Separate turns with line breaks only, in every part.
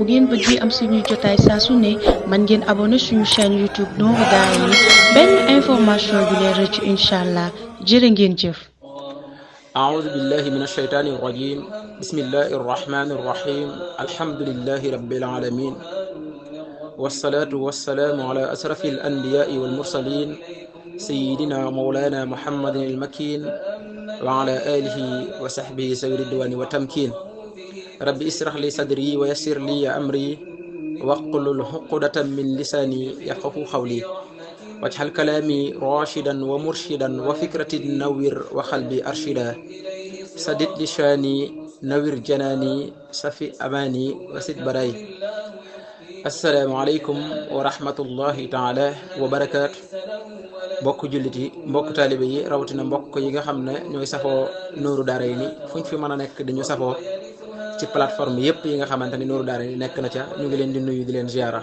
bu ngeen bëggee am suñuy jotaay saa su ne man ngeen abonné suñu chaîne YouTube Nourou Darayni benn information du leen rëcc incha allah jërë ngeen jëf.
أعوذ بالله من الشيطان الرجيم بسم الله الرحمن الرحيم الحمد لله رب العالمين والصلاة والسلام على أشرف الأنبياء والمرسلين سيدنا مولانا محمد المكين وعلى آله وصحبه سوي الرضوان والتمكين رب اشرح لي صدري ويسر لي أمري واحلل عقدة من لساني يفقهوا قولي واجعل كلامي راشدا ومرشدا وفكرة نوير وقلبي أرشدا سدد لساني نوير جناني صفي أماني وسد براي السلام عليكم ورحمة الله تعالى وبركاته mbokk jullit yi mbokk taalibe yi rawatina mbokk yi nga xam ne ñooy safoo Nourou Darayni fuñ fi mën a nekk dañu safoo ci plateforme yépp yi nga xamante ni Nourou Darayni nekk na ca ñu ngi leen di nuyu di leen ziara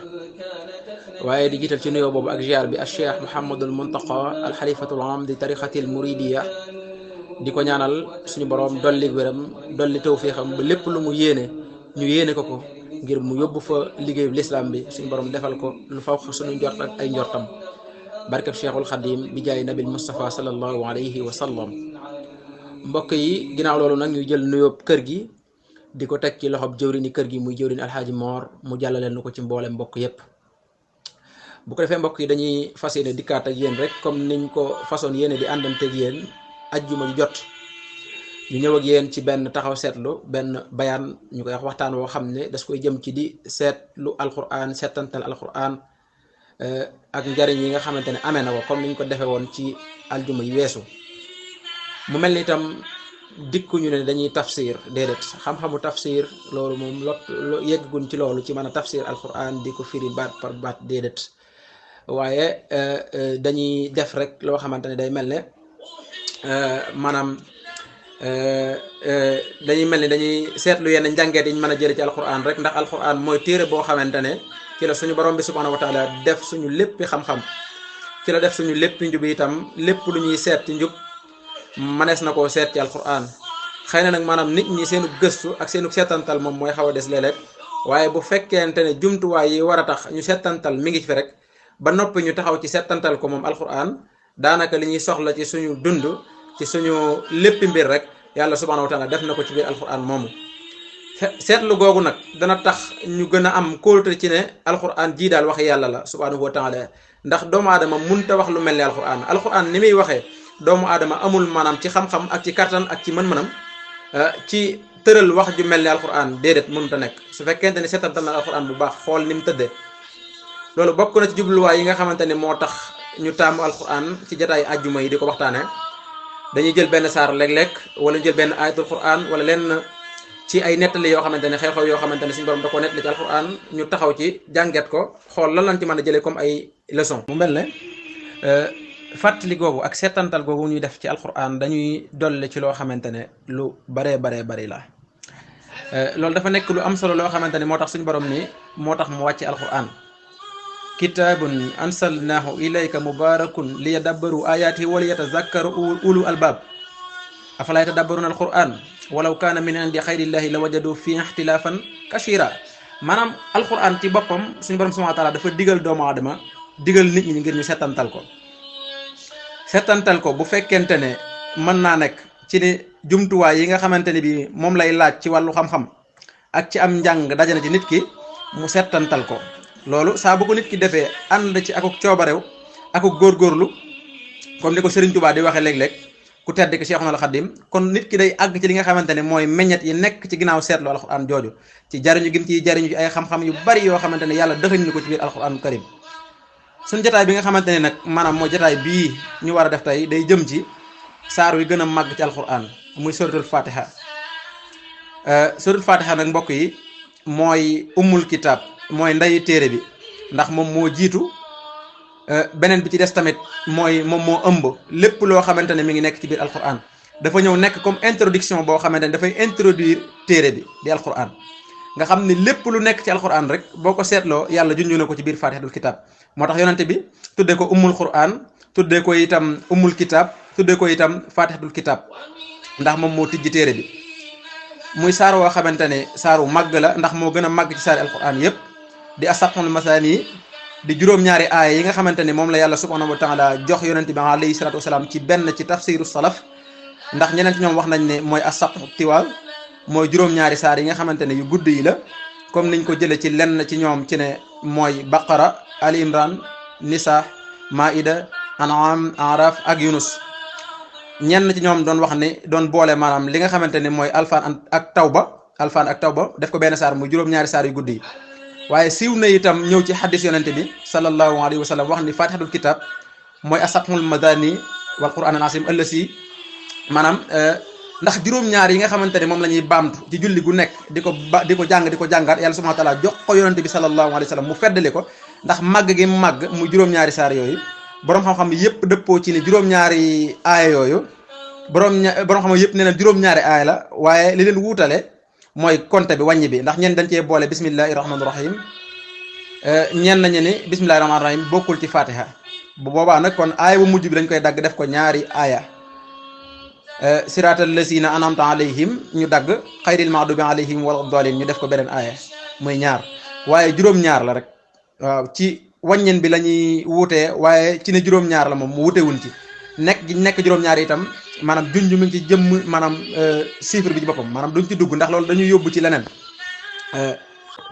waaye di jiital ci nuyoo boobu ak ziar bi al cheikh Mouhamadul Muntaqa al xalifatul am di tarixatil muridiya di ko ñaanal suñu borom dolli wéram dolli tawfiixam ba lépp lu mu yéene ñu yéene ko ngir mu yóbbu fa liggéeyu lislaam bi suñu borom defal ko lu faw suñu njort ak ay njortam barkeb cheikhul xadim bi jaay nabil Mustafa sallallahu alayhi wa sallam. mbokk yi ginnaaw loolu nag ñu jël nuyoo kër gi di ko teg ci loxob jëwrini kër gi muy jëwrini alxaaji Moor mu jàllaleel nu ko ci mboolem mbokk yépp. bu ko defee mbokk yi dañuy fas yéene dikkaat ak yéen rek comme niñ ko façon yéene di àndanteeg yéen ajjuma ju jot ñu ñëw ak yéen ci benn taxaw seetlu benn bayaan ñu koy wax waxtaan woo xam ne das koy jëm ci di seetlu alquran seetantal alquran ak njariñ yi nga xamante ne amee na ko comme niñ ko defee woon ci aljuma yi weesu. mu mel ni itam dikkuñu ne dañuy tafsir déedéet xam-xamu tafsir loolu moom yegguñ ci loolu ci mën a tafsir alquran di ko firi baat par baat déedéet waaye dañuy def rek loo xamante ne day mel ne maanaam dañuy mel ni dañuy seetlu yenn njàngeet yi ñu mën a jële ci alquran rek ndax alquran mooy téere boo xamante ne ci la suñu borom bi subhanahu wa taala def suñu léppi xam-xam ci la def suñu léppi njub itam lépp lu ñuy seet ci njub manees na koo seet ci alquran xëy na nag maanaam nit ñi seenu gëstu ak seenu seetantal moom mooy xaw a des léeg-léeg waaye bu fekkente ne jumtuwaay yi war a tax ñu seetantal mi ngi fi rek ba noppi ñu taxaw ci seetantal ko moom alquran daanaka li ñuy soxla ci suñu dund ci suñu léppi mbir rek yàlla subhanahu wa taala def na ko ci biir alquran moomu. seetlu googu nag dana tax ñu gën a am kóolute ci ne alquran jii daal waxe yàlla la subhanahu wa taala ndax doomu aadama munta wax lu mel ne alquran ni muy waxee doomu aadama amul maanaam ci xam-xam ak ci kattan ak ci mën-mënam ci tëral wax ju mel ne alquran déedéet mënut a nekk su fekkente ni seetantal na alquran bu baax xool ni mu tëddee. loolu bokk na ci jubluwaay yi nga xamante ne moo tax ñu taamu alquran ci jataay ajjuma yi di ko waxtaane dañuy jël benn saar léeg-léeg wala ñu jël benn ayatul quran wala lenn ci ay nettali yoo xamante ne xew-xew yoo xamante ne suñu borom da ko nettali ci alquran ñu taxaw ci jànget ko xool lan lañ ci mën a jëlee comme ay leçon. mu mel ne fàttali googu ak seetantal googu ñuy def ci alquran dañuy dolli ci loo xamante ne lu baree bari la loolu dafa nekk lu am solo loo xamante ne moo tax suñu borom ni moo tax mu wàcce alquran kitaabun ansalnaahu ilayka mubarakun liyadabbaru ayaatihi wa liyatazakkaru ulul albaab afalaa yatadabbaruna alquran walaw kaana min indi xayrillahi la wajadu fi ixtilaafan kasiira maanaam alquran ci boppam suñu borom subhaanahu wa taala dafa digal doomu aadama digal nit ñi ngir ñu seetantal ko bu fekkente ne mën naa nekk ci ne jumtuwaay yi nga xamante ne bi moom lay laaj ci wàllu xam-xam ak ci am njàng dajana ci nit ki mu seetantal ko loolu saa bu ko nit ki defee ànd ci akuk coobarew akuk góorgóorlu comme ni ko Serigne Touba di waxee léeg-léeg ku tedd ki Cheikhul Khadim kon nit ki day àgg ci li nga xamante ne mooy meññet yi nekk ci ginnaaw seetlu alquran jooju ci jariñu gim ciy jariñu ci ay xam-xam yu bari yoo xamante ne yàlla dëxëñ ni ko ci biir alquran karim suñ jotaay bi nga xamante ne nag maanaam mooy jotaay bii ñu war a def tey day jëm ci saar wi gën a màgg ci alquran muy suratul fatiha suratul fatiha nag mbokk yi mooy ummul kitab mooy ndeyu téere bi ndax moom moo jiitu beneen bi ci des tamit mooy moom moo ëmb lépp loo xamante ne mi ngi nekk ci biir alquran dafa ñëw nekk comme introduction boo xamante ne dafay introduire téere bi di alquran nga xam ne lépp lu nekk ci alquran rek boo ko seetloo yàlla junju na ko ci biir fatihatul kitab moo tax yonante bi tuddee ko ummul quran tuddee ko itam ummul kitab tuddee ko itam fatihatul kitab ndax moom moo tijji téere bi muy saar woo xamante ne saaru màgg la ndax moo gën a màgg ci saari alquran yépp di asabul masaani di juróom-ñaari aaya yi nga xamante ne moom la yàlla subhanahu wa taala jox yonente bi alayhi salatu wasalaam ci benn ci tafsiru salaf ndax ñeneen ci ñoom wax nañ ne mooy asabul tiwaal mooy juróom-ñaari saar yi nga xamante ne yu gudd yi la comme niñ ko jële ci lenn ci ñoom ci ne mooy baqara ali imran nisa maida an'am araf ak yunus ñenn ci ñoom doon wax ne doon boole maanaam li nga xamante ne mooy alfaan ak tawba def ko benn saar muy juróom-ñaari saar yu gudd yi waaye siiw na itam ñëw ci xaddis yonente bi sallallahu alayhi wa sallam wax ni fatihatul kitab mooy asabul madani wal quran al asim ëllësi maanaam ndax juróom-ñaar yi nga xamante ne moom la ñuy baamtu ci julli gu nekk di ko jàngaat yàlla subhanahu wa taala jox ko yonente bi sallallahu alayhi wa sallam mu feddali ko ndax màgg gi màgg mu juróom-ñaari saar yooyu boroom xam-xam yëpp dëppoo ci ne juróom-ñaari aaya yooyu boroom xam-xam yëpp nee na juróom-ñaari aaya la waaye li leen wuutale mooy compte bi wàññi bi ndax ñenn dañ cee boole bismillahi rahmaani rahim ñenn nañu ni bismillahi rahmaani rahim bokkul ci fatiha bu boobaa nag kon aaya bu mujj bi dañ koy dagg def ko ñaari aaya siraatal lazina an'amta alayhim ñu dagg xayril maxdubi alayhim wala daalin ñu def ko beneen aaya muy ñaar waaye juróom-ñaar la rek waaw ci wàññeen bi la ñuy wuutee waaye ci ne juróom-ñaar la moom mu wutewuñ ci nekk juróom-ñaar itam maanaam junj mi ngi ci jëmm maanaam chiffre bi ci boppam maanaam duñ ci dugg ndax loolu dañuy yóbbu ci leneen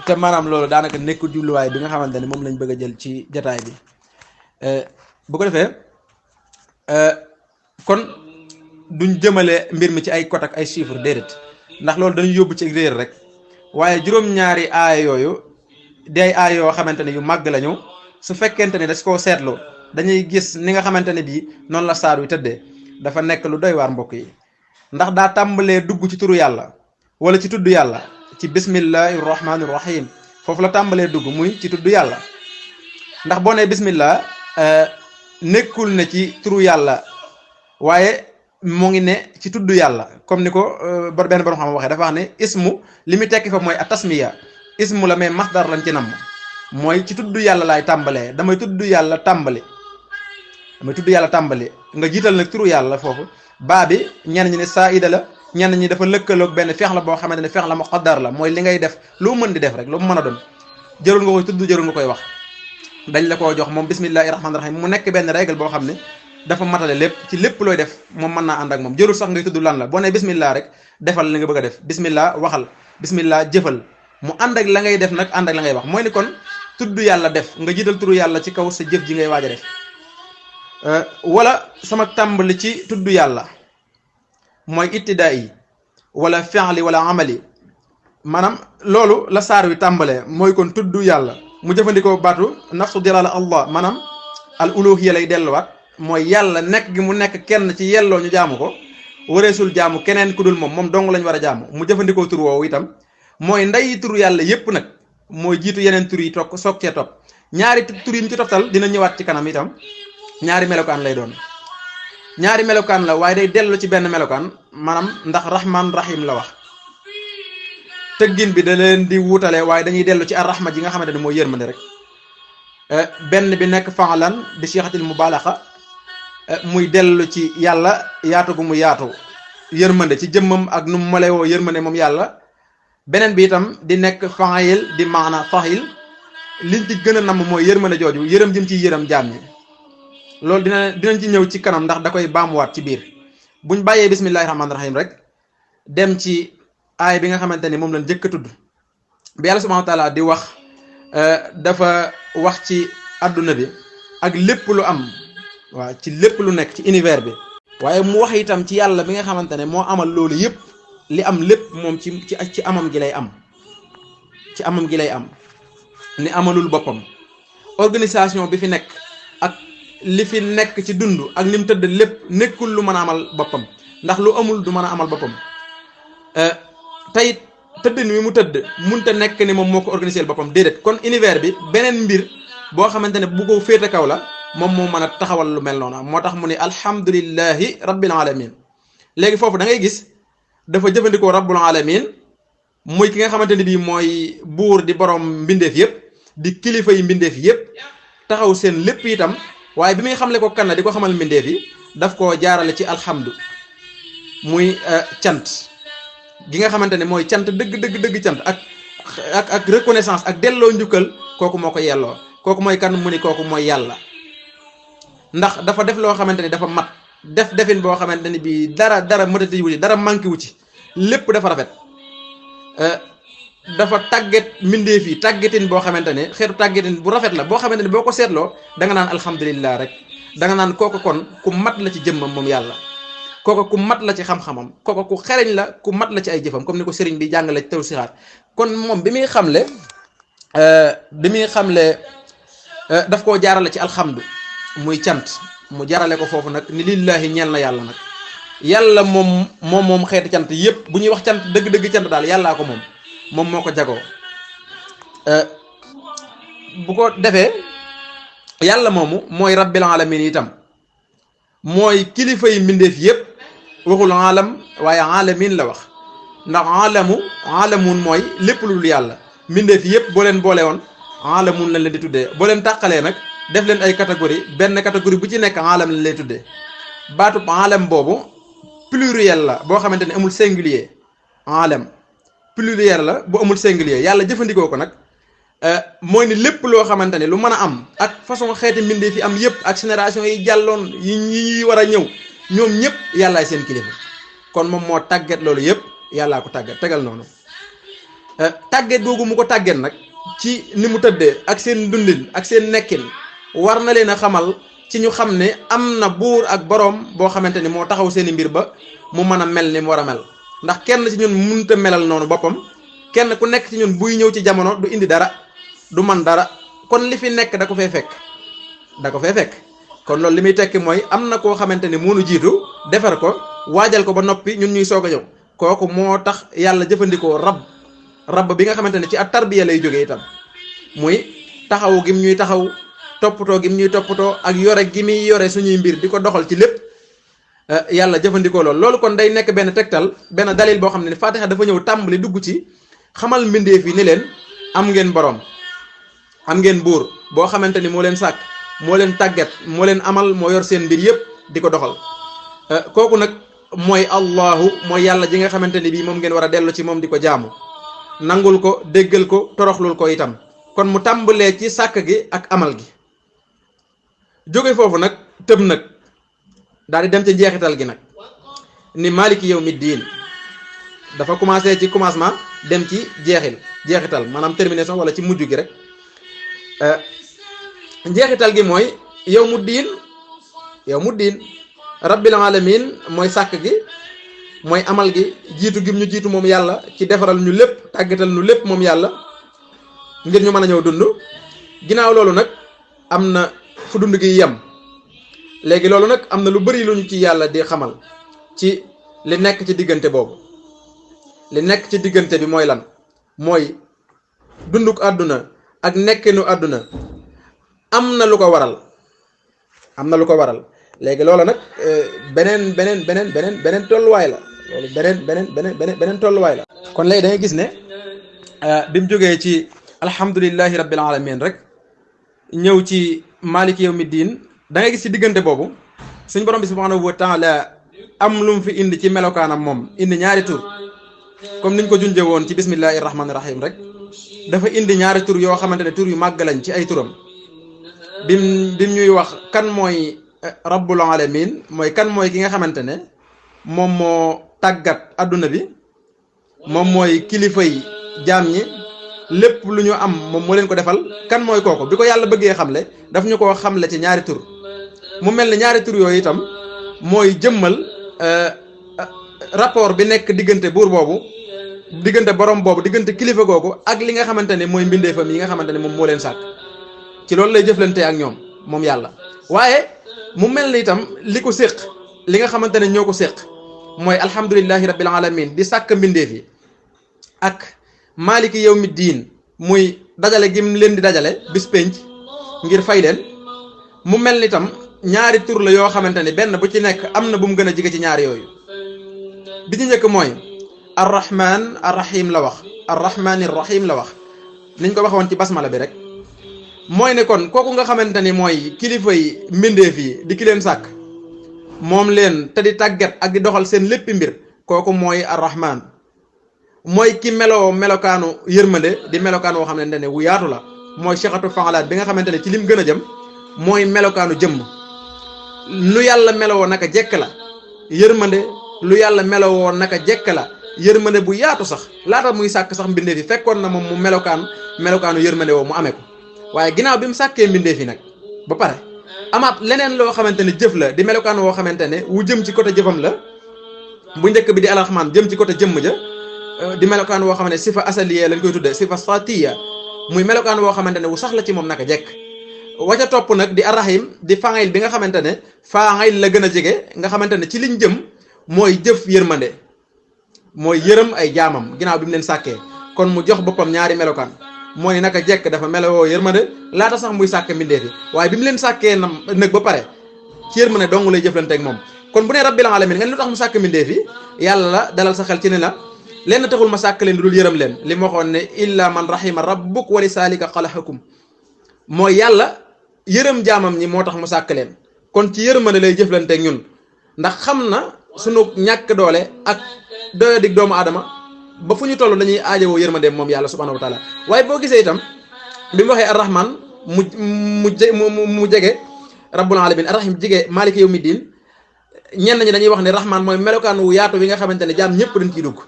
te maanaam loolu daanaka nekkul jubluwaay bi nga xamante ne moom lañ bëgg a jël ci jataay bi bu ko defee kon duñ jëmale mbir mi ci ay cote ak ay chiffre déedéet ndax loolu dañuy yóbbu ci réer rek waaye juróom-ñaari aaya yooyu day aaya yoo xamante ne yu màgg lañu su fekkente ne das koo seetlu dañuy gis ni nga xamante ne bii noonu la saar wi tëddee dafa nekk lu doy waar mbokk yi ndax daa tàmbalee dugg ci turu yàlla wala ci tudd yàlla ci bismillahi rahmaani rahim foofu la tàmbalee dugg muy ci tudd yàlla ndax boo nee bismillah nekkul ne ci turu yàlla waaye mu ngi ne ci tudd yàlla comme ni ko benn borom xam waxee dafa wax ne ismu li muy tekki fa mooy a tasmiya ismu la mais masdar lañ ci nam mooy ci tudd yàlla laay tàmbalee damay tudd yàlla tàmbali nga jiital nag turu yàlla foofu baa bi ñenn ñi ne saida la ñenn ñi dafa lëkkaloog benn feex la boo xamante ne feex la muqaddar la mooy li ngay def loo mën di def rek lu mu mën a doon jërul nga koy tudd jërul nga koy wax dañ la koo jox moom bismillahi rahmaani rahim mu nekk benn règle boo xam ne dafa matale lépp ci lépp looy def moom mën naa ànd ak moom jërul sax ngay tudd lan la boo nee bismillah rek defal li nga bëgg a def bismillah waxal bismillah jëfal mu ànd ak la ngay def nag ànd ak la ngay wax mooy ni kon tudd yàlla def nga jiital turu yàlla ci kaw sa jëf ji ngay waaj a def wala sama tàmbali ci tudd yàlla mooy ittidaa yi wala fi'li wala amali maanaam loolu la saar wi tàmbalee mooy kon tudd yàlla mu jëfandikoo baatu nafsu dilala allah maanaam al uluhiyya lay delluwaat mooy yàlla nekk gi mu nekk kenn ci yelloo ñu jaamu ko wareesul jaamu keneen ku dul moom dong lañ war a jaamu mu jëfandikoo tur woowu itam mooy nday turu yàlla yépp nag mooy jiitu yeneen tur yi toog soog cee topp ñaari tur yi mu ci toftal dina ñëwaat ci kanam itam ñaari melokaan lay doon ñaari melokaan la waaye day dellu ci benn melokaan maanaam ndax rahman rahim la wax tëggin bi da leen di wutale waaye dañuy dellu ci ar-rahma ji nga xamante ne mooy yërmande rek benn bi nekk fa'lan bi siixatil mubaalaxa muy dellu ci yàlla yaatu gu mu yaatu yërmande ci jëmmam ak nu mu malewoo yërmande moom yàlla beneen bi itam di nekk fa'il di maana fa'il liñ ci gën a namm mooy yërmande jooju yërëm jëm ci yërëm jaam ñi loolu dinañ ci ñëw ci kanam ndax da koy baamuwaat ci biir buñ bàyyee bismillahi rahmaani rahim rek dem ci aay bi nga xamante ni moom lañ jëkk a tudd bi yàlla subhanahu wa taala di wax dafa wax ci adduna bi ak lépp lu am waaw ci lépp lu nekk ci univers bi waaye mu wax itam ci yàlla bi nga xamante ne moo amal loolu yépp li am lépp moom ci amam gi lay am ci amam gi lay am ni amalul boppam organisation bi fi nekk ak li fi nekk ci dund ak ni mu tëdd lépp nekkul lu mën a amal boppam ndax lu amul du mën a amal boppam tey tëddin wi mu tëdd munta nekk ni moom moo ko organisé boppam déedéet kon univers bi beneen mbir boo xamante ne bu ko féete kaw la moom moo mën a taxawal lu mel noonu moo tax mu ne alhamdulillahi rabbil alamin léegi foofu da ngay gis dafa jëfandikoo rabbul alamin muy ki nga xamante ne bii mooy buur di borom mbindeef yëpp di kilifa yi mbindeef yëpp taxaw seen lépp itam waaye bi muy xamle ko kan di ko xamal mbindeef yi daf koo jaarale ci alhamdu muy cant gi nga xamante ne mooy cant dëgg cant ak reconnaissance ak delloo njukkal kooku moo ko yelloo. kooku mooy kan mu ni kooku mooy yàlla ndax dafa def loo xamante ni dafa mat defin boo xamante ni bii dara mëtati wu ci dara manqué wu ci lépp dafa rafet dafa tàgget mbindeef yi tàggetin boo xamante ne xeetu tàggetin bu rafet la boo xamante ne boo ko seetloo da nga naan alhamdulillah rek da nga naan kooku kon ku mat la ci jëmmam moom yàlla kooku ku mat la ci xam-xamam kooku ku xereñ la ku mat la ci ay jëfam comme ni ko sëriñ bi jàngale ci taw sixaat kon moom bi muy xamle daf koo jaarale ci alhamdu muy cant mu jaarale ko foofu nag ni lillahi ñeel na yàlla nag yàlla moom xeeti cant yépp bu ñuy wax cant dëgg cant daal yàllaa ko moom moo ko jagoo bu ko defee yàlla moomu mooy rabbil alamin itam mooy kilifa yi mbindeef yépp waxul alam waaye alamin la wax ndax alamun mooy lépp lu dul yàlla mbindeef yépp boo leen boole woon alamun lañ leen di tuddee boo leen tàqalee nag def leen ay catégorie benn catégorie bu ci nekk alam lañ lay tuddee baatub alam boobu pluriel la boo xamante ne amul singulier alam pluriel la bu amul singulier yàlla jëfandikoo ko nag mooy ni lépp loo xamante ne lu mën a am ak façon xeeti mbindee fi am yëpp ak génération yi jàlloon yi war a ñëw ñoom ñëpp yàllaay seen kilifa kon moom moo tàgget loolu yëpp yàllaa ko tàgget tegal noonu tàgget googu mu ko tàgget nag ci ni mu tëddee ak seen dundin ak seen nekkin war na leen a xamal ci ñu xam ne am na buur ak boroom boo xamante ni moo taxaw seeni mbir ba mu mën a mel ni mu war a mel ndax kenn ci ñun mënut a melal noonu boppam kenn ku nekk ci ñun buy ñëw ci jamono du indi dara du man dara kon li fi nekk da ko fee fekk kon loolu li muy tekki mooy am na koo xamante ni moo nu jiitu defar ko waajal ko ba noppi ñun ñuy soog a ñëw kooku moo tax yàlla jëfandikoo rab bi nga xamante ne ci at tarbiya lay jógee itam muy taxawu gim ñuy taxaw toppatoo gim ñuy toppatoo ak yore gi muy yore suñuy mbir di ko doxal ci lépp yàlla jëfandikoo loolu kon day nekk benn tegtal benn dalil boo xam ne Fatiha dafa ñëw tàmbali dugg ci xamal mbindeef yi ni leen am ngeen boroom am ngeen buur boo xamante ni moo leen sàkk moo leen tàggat moo leen amal moo yor seen mbir yépp di ko doxal kooku nag mooy Allahu mooy yàlla ji nga xamante ni bii moom ngeen war a dellu ci moom di ko jaamu nangul ko déggal ko toroxlul ko itam kon mu tàmbalee ci sàkk gi ak amal gi jóge foofu nag tëb nag daal di dem ci jeexital gi nag ni maliki yawmi diin dafa commencé ci commencement dem ci jeexital maanaam termination wala ci mujj gi rek njeexital gi mooy yawmu diin rabbil alamin mooy sàkk gi mooy amal gi jiitu gim ñu jiitu moom yàlla ci defaral ñu lépp tàggatal ñu lépp moom yàlla ngir ñu mën a ñëw dund ginnaaw loolu nag am na fu dund gi yem léegi loolu nag am na lu bari lu ñu ci yàlla di xamal ci li nekk ci diggante boobu li nekk ci diggante bi mooy lan mooy dunduk àdduna ak nekkinu àdduna am na lu ko waral léegi loolu nag beneen tolluwaay la loolu beneen tolluwaay la kon léegi da ngay gis ne bi mu jógee ci alhamdulillahi rabbil alamin rek ñëw ci maliki yawmi diin da ngay gis ci diggante boobu suñ borom bi subhanahu wa taala am lu mu fi indi ci melokaanam moom indi ñaari tur comme niñ ko junjee woon ci bismillahi rahmaani rahim rek dafa indi ñaari tur yoo xamante ne tur yu màgg lañ ci ay turam bim ñuy wax kan mooy rabbul alamin mooy kan mooy ki nga xamante ne moom moo tàggat adduna bi moom mooy kilifa yi jaam ñi lépp lu ñu am moom moo leen ko defal kan mooy kooku bi ko yàlla bëggee xamle daf ñu koo xamle ci ñaari tur mu mel ni ñaari tur yooyu itam mooy jëmmal rapport bi nekk diggante buur boobu diggante borom boobu diggante kilifa googu ak li nga xamante ne mooy mbindeefam yi nga xamante ne moom moo leen sàkk ci loolu lay jëflante ak ñoom moom yàlla waaye mu mel ni itam li ko séq li nga xamante ne ñoo ko séq mooy alhamdulillahi rabbil alamin di sàkk mbindeef yi ak maliki yawmi diin muy dajale gim leen di dajale bis penc ngir fay leen mu mel ni itam ñaari tur la yoo xamante ne benn bu ci nekk am na bu mu gën a jige ci ñaari yooyu bi ci njëkk mooy arrahman arrahim la wax arrahmanir rahim la wax niñ ko waxoon ci basmala bi rek mooy ne kon kooku nga xamante ni mooy kilifa yi mbindeef yi di ki leen sàkk moom leen te di tàggat ak di doxal seen léppi mbir kooku mooy arrahman mooy ki meloo melokaanu yërmande di melokaan woo xamante ne wu yaatu la mooy sixatu faalaat bi nga xamante ne ci lim gën a jëm mooy melokaanu jëmm lu yàlla melowoo naka jekk la yërmande lu yàlla melowoo naka jekk la yërmande bu yaatu sax laata muy sàkk sax mbindeef yi fekkoon na moom mu melokaanu yërmande woo mu amee ko waaye ginnaaw bi mu sàkkee mbindeef yi nag ba pare amaat leneen loo xamante ne jëf la di melokaan woo xamante ne wu jëm ci côté jëfam la bu njëkk bi di alraxmaan jëm ci côté jëmm ja di melokaan woo xamante ne sifa asaliya lañ koy tudde sifa satiya muy melokaan woo xamante ne wu sax la ci moom naka jekk waca topp nag di arrahim di faayil bi nga xamante ne faayil la gën a jege nga xamante ne ci liñ jëm mooy jëf yërmande mooy yërëm ay jaamam ginnaaw bi mu leen sàkkee kon mu jox boppam ñaari melokaan mooy naka jekk dafa melowoo yërmande laata sax muy sàkk mbindeef yi waaye bi mu leen sàkkee nag ba pare ci yërmande dong lay jëflanteeg moom kon bu nee rabbil alamin nga ne lu tax mu sàkk mbindeef yi yàlla la dalal sa xel ci ne la lenn taxul ma sàkk leen dul yërëm leen li ma waxoon ne illa man rahima rabbuk wa li saalika xalaxakum mooy yàlla yërëm jaamam ñi moo tax mu sàkk leen kon ci yërmande lay jëflanteeg ñun ndax xam na sunu ñàkk doole ak doyadig doomu aadama ba fu ñu toll dañuy aajowoo yërmande moom yàlla subhanahu wa taala waaye boo gisee itam bi mu waxee arrahman mu jege rabbul alamin arrahim jege maliki yawmi diin ñenn ñi dañuy wax ne rahman mooy melokaan wu yaatu wi nga xamante ne jaam ñëpp dañ ciy dugg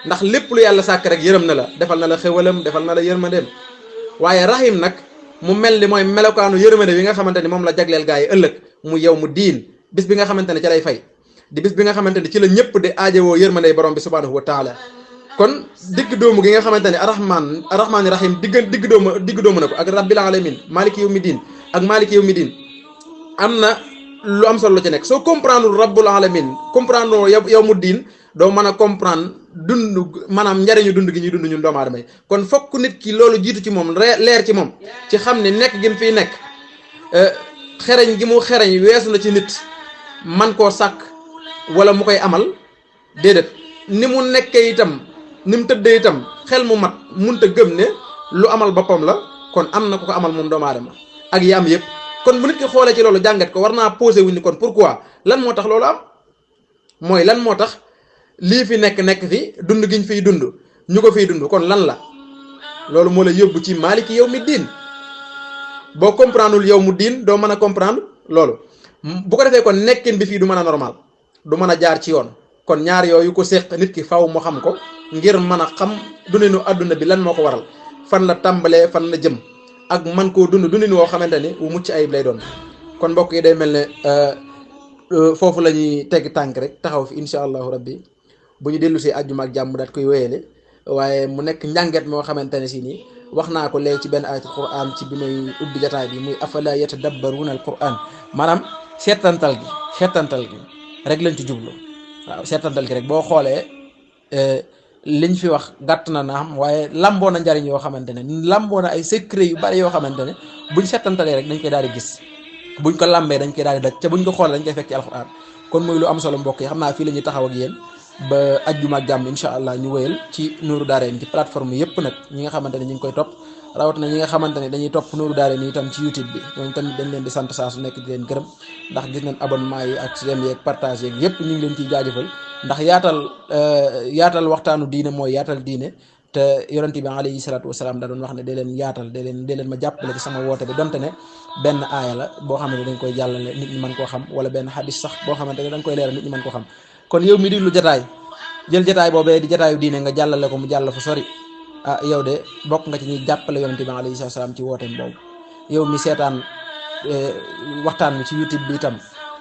ndax lépp lu yàlla sàkk rek yërëm na la defal na la xéwalam defal na la yërmandeem waaye rahim nag mu mel ni mooy melokaanu yërmande wi nga xamante ni moom la jagleel gaa yi ëllëg mu yow mu diin bis bi nga xamante ne ci lay fay di bis bi nga xamante ni ci la ñëpp di aajowoo yërmande borom bi subhanahu wa taala kon digg doomu gi nga xamante ne arrahmaani rahim digg doomu na ko ak rabbil alamin maliki yawmi diin ak maliki yawmi diin am na lu am solo la ci nekk soo comprendre rabbul alamin comprendre yow mu diin doo mën a comprendre dund maanaam njariñu dund gi ñuy dund ñun doomu aadama yi kon fokk nit ki loolu jiitu ci moom leer ci moom ci xam ne nekk gi mu fiy nekk xereñ gi mu xereñ weesu na ci nit man koo sàkk wala mu koy amal déedéet ni mu nekkee itam ni mu tëddee itam xel mu mat munta gëm ne lu amal boppam la kon am na ku ko amal moom doomu aadama ak yi am yëpp kon bu nit ki xoolee ci loolu jàngat ko war naa posé wu ni kon pourquoi lan moo tax loolu am mooy lan moo tax lii fi nekk fi dund giñ fiy dund ñu ko fiy dund kon lan la loolu moo la yóbbu ci maliki yow mi diin boo comprendreul yow mu diin doo mën a comprendre loolu bu ko defee kon nekkin bi fii du mën a normal du mën a jaar ci yoon kon ñaar yooyu ko séq nit ki faw mu xam ko ngir mën a xam dundinu àdduna bi lan moo ko waral fan la tàmbalee fan la jëm ak man koo dundin woo xamante ni wu mucc ayib lay doon kon mbokk yi day mel ne foofu la ñuy tegg tànk rek taxaw fi incha allahu rabbi bu ñu dellu see àjjuma ak jàmm daat koy wéyale waaye mu nekk njànget moo xamante ne si nii wax naa ko léegi ci benn ayatul quran ci bi may ubbi jataay bi muy afala yatadabbaruna al quran maanaam seetantal gi rek lañ ci jublu waaw seetantal gi rek boo xoolee liñ fi wax gàtt na naam waaye lamboo na njariñ yoo xamante ne lamboo na ay secret yu bari yoo xamante ne buñ seetantalee rek dañ koy daal di gis buñ ko lambee dañ koy daal di daj ca buñ ko xoolee dañ koy fekk ci alquran kon muy lu am solo mbokk yi xam naa fii la ñuy taxaw ak yéen ba ajjuma ak jàmm incha allah ñu wéyal ci Nourou Darayni ci plateforme yëpp nag ñi nga xamante ne ñu ngi koy topp rawatina ñi nga xamante ne dañuy topp Nourou Darayni itam ci YouTube bi ñoom tamit dañ leen di sant saa su nekk di leen gërëm ndax gis nañ abonnement yi ak j'aime yeeg partage yeeg yëpp ñu ngi leen ciy jaajëfal ndax yaatal waxtaanu diine mooy yaatal diine te yonent bi alayhi salaatu wasalaam da doon wax ne dee leen yaatal dee leen ma jàppale ci sama woote bi donte ne benn aaya la boo xam ne dañ koy jàllale nit ñi mën koo xam wala benn xadis sax boo xamante ne dañ koy leeral nit ñi mën koo xam kon yow mi diglu jataay jël jataay boobee di jataayu diine nga jàllale ko mu jàll fa sori yow de bokk nga ci ñuy jàppale yonent bi alayhi salaatu wasalaam ci wooteem boobu yow mi seetaan waxtaan mi ci YouTube bi itam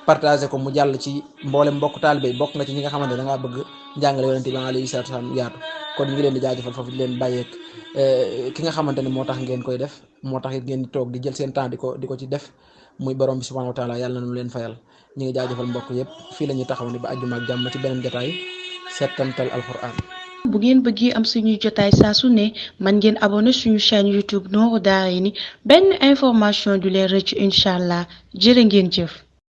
partagé ko mu jàll ci mboolem mbokk taalibe bokk nga ci ñi nga xamante ne da ngaa bëgg njàngale yonent bi alayhi salaatu wasalaam yaatu kon ñu ngi leen di jaajëfal foofu di leen bàyyeek ki nga xamante ne moo tax ngeen koy def moo tax it ngeen di toog di jël seen temps di ko ci def muy borom bi subhanahu wa taala yàlla na nu leen fayal ñu ngi jaajëfal mbokk yëpp fii la ñuy taxaw ni ba àjjuma ak jàmm ci beneen jotaay settantal alquran.
bu ngeen bëggee am suñuy jotaay saa su ne man ngeen abonné suñu chaîne YouTube Nourou Darayni benn information du leen rëcc incha allah jërë ngeen jëf.